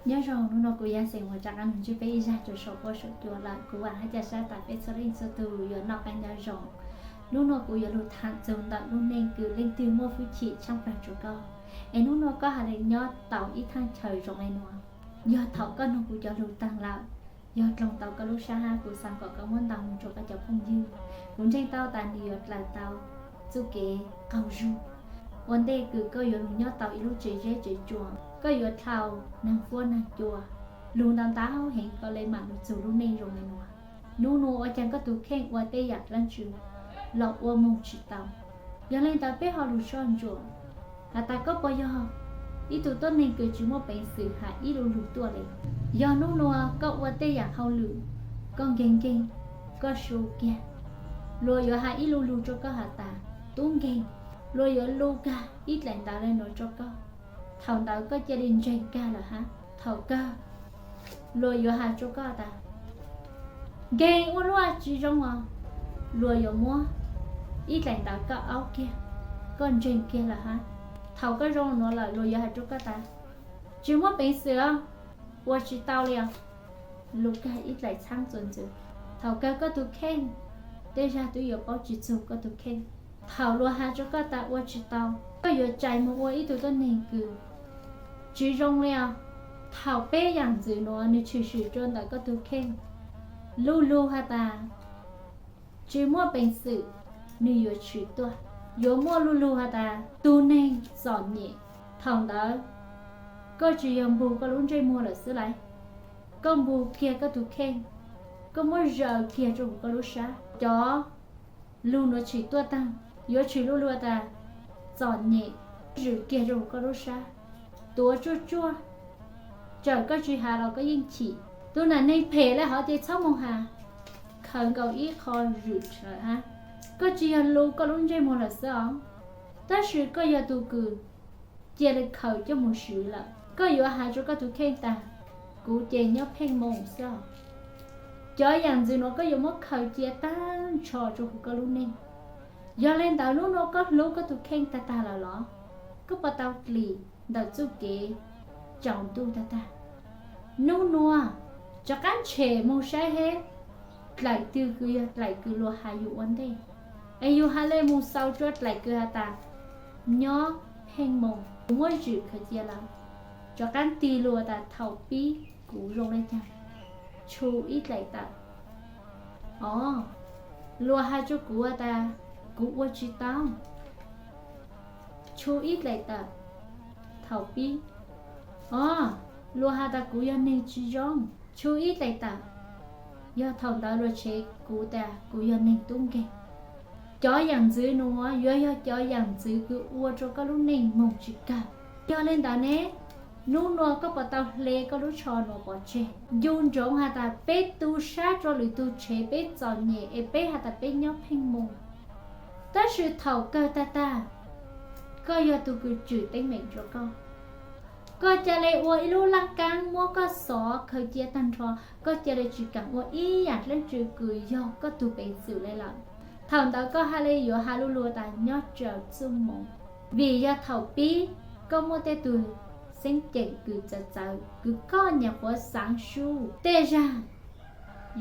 Nyob zoo, hnub no kuv yog xeem uas rov qab los ntsib peb ib zag rau saum huab saum cua lawm. Kuv vam hab ca sab tas peb txhua leej txhua tug yuav noj qab nyob zoo. Hnub no kuv yuav lug tham txug ntawm lub neej kws leej twg muaj hwj chim tshaaj plawg rua koj, es hnub no koj has le nyob tau ib thaaj chaw zoo le nuav. Yog thaum koj noog kuv cov lug taag lawm, yog dloog tau koj lub sab hab kuv xaav kom koj muab ntau moog rua koj cov phooj ywg. Kuv ntseeg tau tas nwg yuav dlaws tau txuj kev qaug zug ua ntej kws koj yuav lug nyob tau ib lub tsev zeb tsev tsua, koj yuav dlhau naag huab naag cua, lug ntau ntau heev koj le maam lug txug lub neej zoo le nuav. Hnub nuav ua caag koj tug kheej ua tej yaam dlaab tsi los ua moog tsi tau. Yog le ntawd peb ho lug soj ntsuam has tas koj puas yog ib tug tuab neeg kws tsi muaj peev xwm has ib lu lug tuaj le. Yog hnub nuav koj ua tej yaam hauj lwm, koj nkeeg nkeeg, koj su kiag, luag yuav has ib lu lug rua koj has tas tub nkeeg, luag yuav lu kag ib dlaim ntawv le nuav rua koj. Thaum ntawd koj cia li ntseeg kag lawm hab. Thaum kawg luag yuav has rua koj tas nkeeg ua luaj tsi zoo os, luag yuav muab ib dlaim ntawv koj aub kiag, koj ntseeg kiag lawm hab. Thaum koj zoo nuav lawm luag yuav has rua koj tas tsi muaj peev xwm os, ua tsi tau le os, lu kag ib dlaim txhaab txuas ntxiv. Thaum kawg koj tug kheej, tej zag twb yuav paub tsi txug koj tug kheej. Thaum luag has rua koj tas ua tsi tau, koj yuav tsais moog ua ib tug tuab neeg kws tsi zoo le os. Thaum peb yaam ntxwv nuav nwg tshwm sim rua ntawm koj tug kheej, lu lug has tas tsi muaj peev xwm, nwg yuav tshwm tuaj. Yuav muaj lu lug has tas tug neeg txom nyem. Thaum ntawd koj tsi yog npug koj lub ntsej muag lawm xwb lauj, koj npug kiag koj tug kheej, koj muab zaws kiag rua huv koj lub sab. Cov lug nuav tshwm tuaj taag, yuav tshwm lu lug tas txom nyem, zwm kiag rua huv koj lub sab, tuav tsuaj tsuaj, txawm koj tsi has los koj yeej chim. Tug nam neeg phem le hov ces txhob moog has, khaws nkaus ib qho zwm lawm hab. Koj tsi yog lu koj lub ntsej muag lawm xwb os, tab sis koj yog tug kws cia li khaws coj moog swv lawm. Koj yuav has rua koj tug kheej tas kuv ces nyob pheej moos xwb os. Cov yaam ntxwv nuav koj yuav muab khaws cia taag nrho rua huv koj lub neej. Yog le ntawd hnub nuav koj hlub koj tug kheej tag tag lawm los? Koj puas tau dlim ntawm txuj kev tsaus ntuj tag tag? Hnub nuav rov qaab tshem moog saib hab, dlaim twg kws yog dlaim kws luag has yug ua ntej, es yug has le moog xaus rua dlaim kws has tas nyob pheej moos, kuv muab zwm khaws cia lawm. Rov qaab tig lug tas thaum pib kuv zoo le caag, tshu ib dlaim tawm. Os, luag has rua kuv has tas kuv ua tsi tau, tshu ib dlaim tawm. Thaum pib, os, luag has tas kuv yog neeg tsi zoo, tshu ib dlaim tawm. Yog thaum ntawd luag tshev kuv tas kuv yog neeg tub nkeeg. Cov yaam ntxwv nuav yuav yog cov yaam ntxwv kws ua rua koj lub neej moog tsi kawg. Yog le ntawd ne, hnub nuav koj puas tau hle koj lub tsho nuav pov tseg? Ncu ntsoov has tas peb tu sab rua lwm tug tshev peb txom nyem es peb has tas peb nyob pheej moos. Tab sis thaum kawg tag tag, koj yog tug kws tswm teeb meem rua koj. Koj ca le ua ib lub laaj kaab muab koj xov khaws cia taag nrho, koj ca le tsi kaam ua ib yaam dlaab tsi kws yog koj tug peev xwm le lawm. Thaum ntawd koj has le yuav has lu lug tas nyob raws txuj moov. Vim yog thaum pib koj muaj tej tug xeeb ceem kws txawv txawv kws koj nyam qhuav xaav sub. Tej zag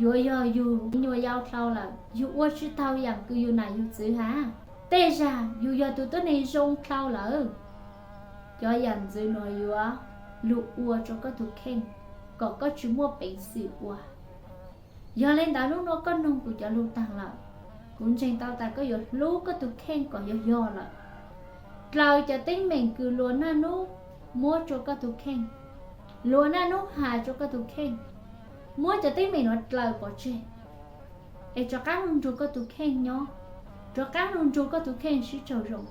yuav yog yug nyuas yau dlhau lawm, yug ua tsi tau yaam kws yug nam yug txwv has. Tej zag yug yog tug tuab neeg zoo dlhau lawm. Cov yaam ntxwv nuav yuav lug ua rua koj tug kheej kom koj tsi muaj peev xwm ua. Yog le ntawd hnub nuav koj noog kuv cov lug taag lawm, kuv ntseeg tau tas koj yuav hlub koj tug kheej kom yog yog lawm. Dlaws cov teeb meem kws luag naj nub muab rua koj tug kheej, luag naj nub has rua koj tug kheej, muab cov teeb meem nuav dlaws pov tseg, es rov qaab lug nrug koj tug kheej nyob, rov qaab lug nrug koj tug kheej sib raug zoo,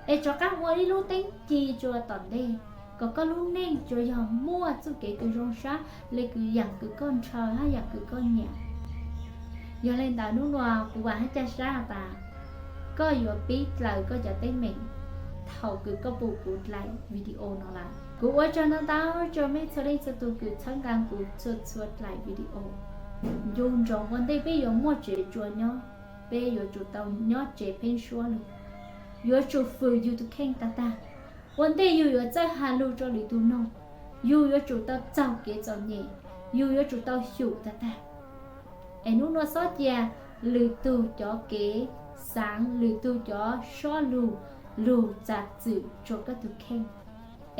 es rov qaab ua ib lub teeb ci rua tom ntej, kom koj lub neej tsuas yog muaj txuj kev kws zoo sab le kws yaam kws koj ntshaw hab yaam kws koj nyiam. Yog le ntawd hnub nuav kuv vam hab ca sab has tas koj yuav pib dlaws koj cov teeb meem thaum kws koj pum kuv dlaim video no lawm. Kuv ua tsaug ntau ntau rua mej txhua leej txhua tug kws txhawb nqaa kuv txhua txhua dlaim video. Ncu ntsoov ua ntej peb yuav muaj tsev tsua nyob, peb yuav tsum tau nyob tsev pheeb suab lug, yuav tsum fwm yug tug kheej tag tag. Ua ntej yug yuav txawj has lug rua lwm tug noog, Yus yuav tsum tau txaug kev txom nyem, yus yuav tsum tau xyum tag tag. Es hnub no xob cia lwm tug cov kev xaav, lwm tug cov suab lug, lug txav txwm rua koj tug kheej,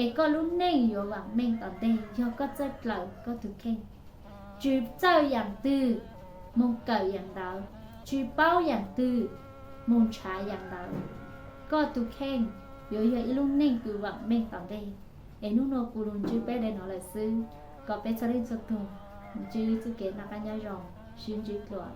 es koj lub neej yuav vaam meej tom ntej yog koj txawj dlaws koj tug kheej. Tsis txawj yaam twg moog kawm yaam ntawd, tsis paub yaam twg moog nrhav yaam ntawd, koj tug kheej yuav yog ib lub neej kws vaam meej tom ntej. Es hnub no kuv lug ntsib peb le no lawm xwb, kom peb txhua leej txhua tug ntsib txuj kev noj qaab nyob zoo, sib ntsib dlua.